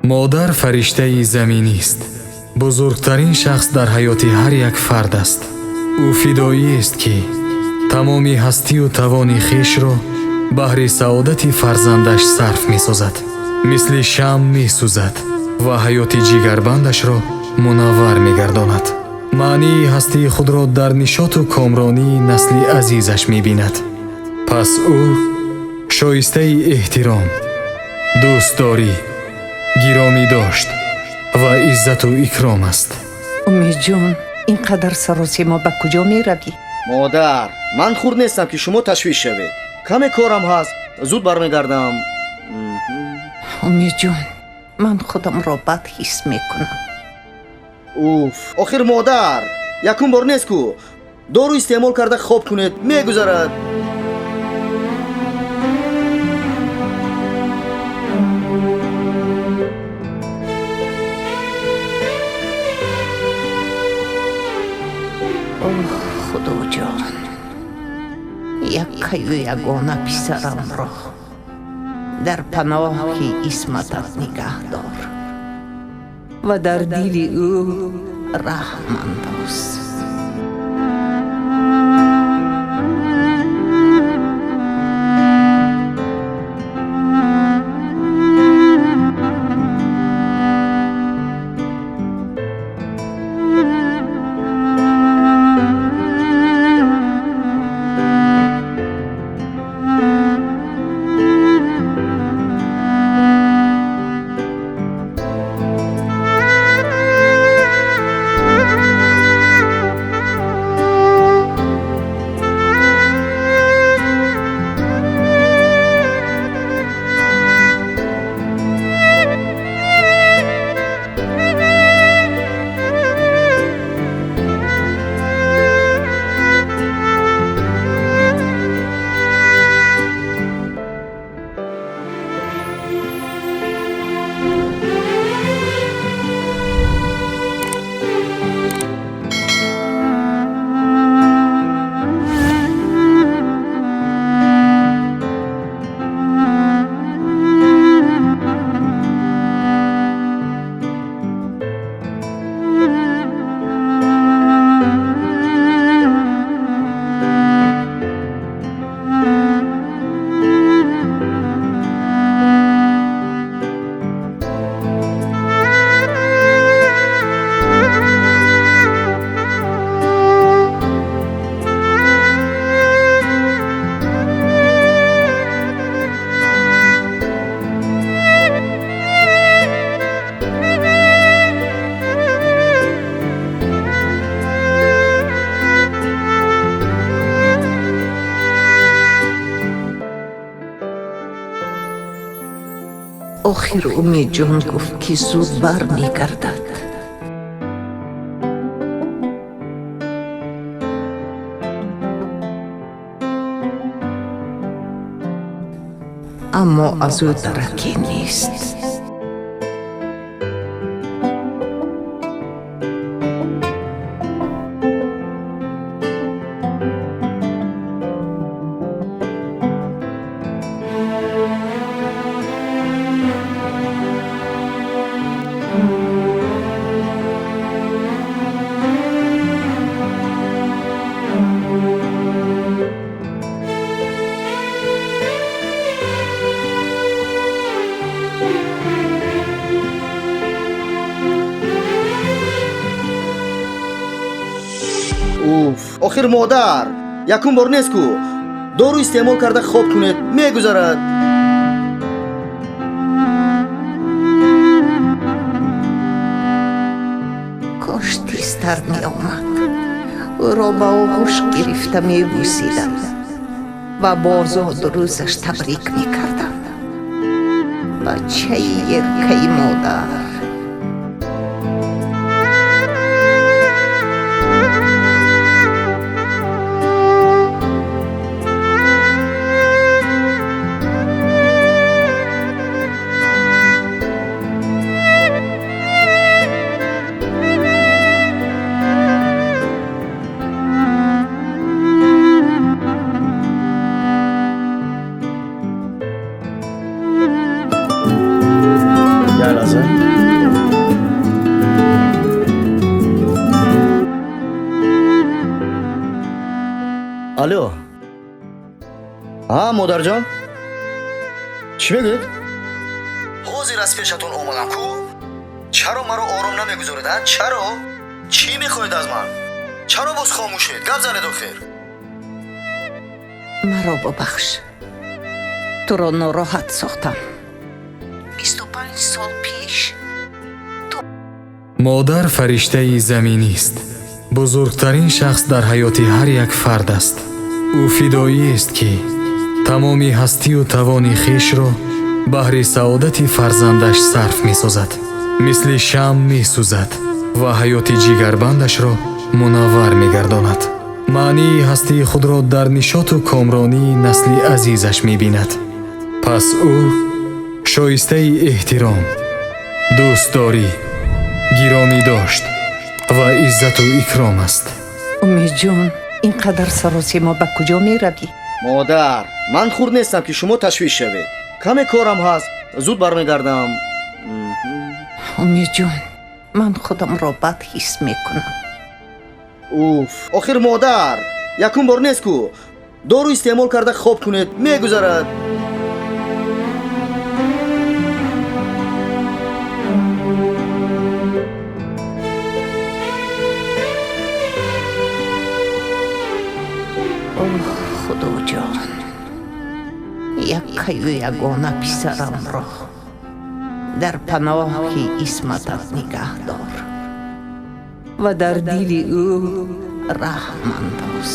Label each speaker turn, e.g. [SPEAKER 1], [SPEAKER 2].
[SPEAKER 1] Модар фариштаи заминист. Бузургтарин шахс дар ҳаёти ҳар як фард аст. Ӯ фидоиест, ки тамоми ҳастию тавони хешро баҳри саодати фарзандаш сарф месозад. Мисли шамъ месӯзад ва ҳаёти ҷигарбандашро мунаввар мегардонад. Маънии ҳастии худро дар нишоту комронии насли азизаш мебинад. Пас ӯ шоистаи эҳтиром, дӯстдорӣ, гиромӣ дошт ва иззату икром аст.
[SPEAKER 2] Умедҷон, ин қадар саросема ба куҷо меравӣ?
[SPEAKER 3] Модар, ман хурд нестам, ки шумо ташвиш шавед. Каме корам ҳаст, зуд бармегардам.
[SPEAKER 2] Умедҷон, ман худамро бад ҳис мекунам.
[SPEAKER 3] Уф, охир модар, якум бор нест ку. Дору истеъмол карда хоб кунед, мегузарад.
[SPEAKER 2] Оҳ, Худоҷон, яккаю ягона писарамро дар паноҳи исматат нигаҳ дор ва дар дили ӯ раҳм андоз. Охир Умедҷон гуфт, ки зуд бармегардад. Аммо аз ӯ дараке нест.
[SPEAKER 3] Уф, охир модар, якум бор нест ку. Дору истеъмол карда хоб кунед, мегузарад.
[SPEAKER 2] Кош тезтар меомад. Ӯро ба оғӯш гирифта мебӯсидам ва бо зодрӯзаш табрик мекардам. Бачаи еркаи модар.
[SPEAKER 3] Алло. Ҳа, модарҷон, чӣ мегӯед? Ҳозир аз пешатон омадам ку. Чаро маро ором намегузоред, а? Чаро? Чӣ мехоҳед аз ман? Чаро боз хомӯшед? Гап занед охир.
[SPEAKER 2] Маро бубахш, туро нороҳат сохтам. 25 сол пеш.
[SPEAKER 1] Модар фариштаи заминист. Бузургтарин шахс дар ҳаёти ҳар як фард аст. Ӯ фидоиест, ки тамоми ҳастию тавони хешро баҳри саодати фарзандаш сарф месозад. Мисли шамъ месӯзад ва ҳаёти ҷигарбандашро мунаввар мегардонад. Маънии ҳастии худро дар нишоту комронии насли азизаш мебинад. Пас ӯ шоистаи эҳтиром, дӯстдорӣ, гиромӣ дошт ва иззату икром аст.
[SPEAKER 2] Умедҷон, ин қадар саросимо ба куҷо меравӣ?
[SPEAKER 3] Модар, ман хурд нестам, ки шумо ташвиш шавед. Каме корам ҳаст, зуд бармегардам.
[SPEAKER 2] Умедҷон, ман худамро бад ҳис мекунам.
[SPEAKER 3] Уф, охир модар, якум бор нест ку. Дору истеъмол карда хоб кунед, мегузарад.
[SPEAKER 2] Оҳ, Худоҷон, яккаю ягона писарамро дар паноҳи исматат нигаҳ дор ва дар дили ӯ раҳм андоз.